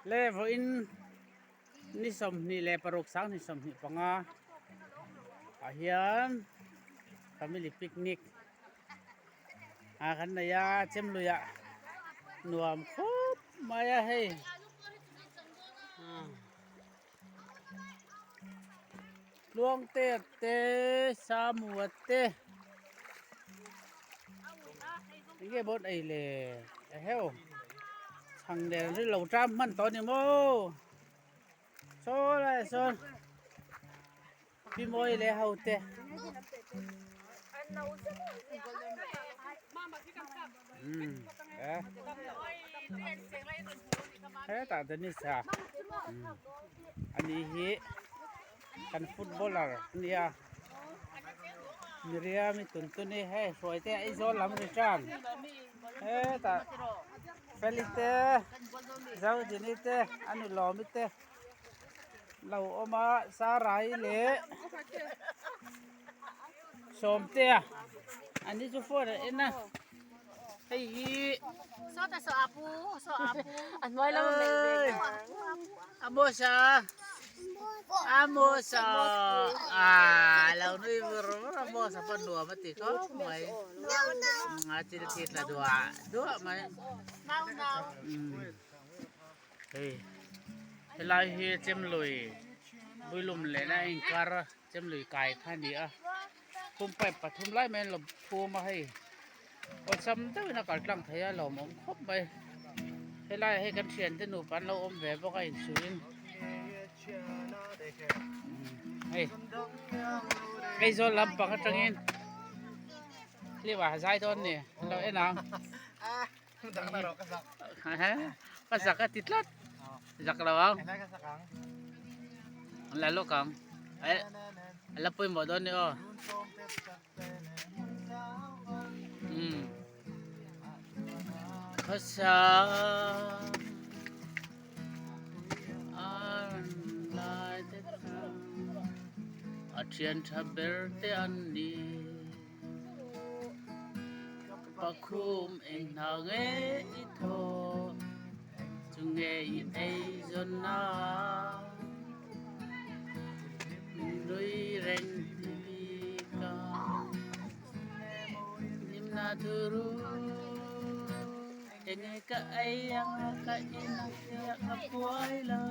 Le vawiin ni 26 2025 ah hian family picnic ah kan nei a chemlui ah nuam khawp mai a hei Tluangte te Samua te enge maw an ei le eheu chhang nen an ri lo ṭam hman tawh a ni maw saw lai ah sawn pi mawi leh ho te. Hetah Dennis-a ani hi kan footballer a nia Miriam-i Tuntuni hei hruai te Aizawl lam return hetah Feli te Zodini te a nu Lawmi te lo awm a Sarai leh Sawmtea ani chu phone a en a hei hi Amosa Amosa ah lo nui vur vur a Amosa pawh nuam a ti khawp mai a thil khi tla duah duah mai hei helai hi chemlui builum leh na a inkar a. Chemlui kai kha a ni a phum pipe pathum lai mai an lo phum a hei awlsam deuhin a kal tlang thei a lawmawm khawp mai helai ah hei kan thiante nupa an lo awm ve bawk a insuihin hei Aizawl lampang atangin hlim ah zai dawn ni an lo en ang ka zak a ti tlat zak lo ang an la lawk ang eh a la pawimawh dawn ni aw umm khawsang lai te a thian tha ber te an ni. Pakhum eng hna nge i thaw chu nge i ei zawn na nui reng ti bik a hlimna thuru enge ka ei anga ka in a fiah ka buai lo.